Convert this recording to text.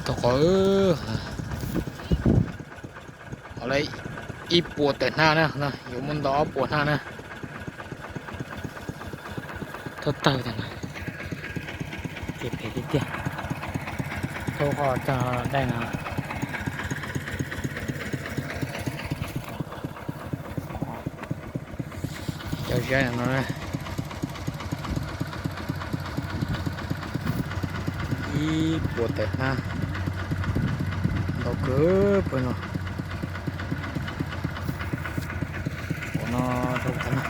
Tau qhov, qhov ib puas tawm hnab na, yuav muaj ntau ob puas hnab na. Thawj tawg tiag na, ces phem tiag tiag. Thawj qhov cog daim no, cov ziab no na, ib puas tawm hnab, ntau kawg pawg no. Ua no rau qhov no.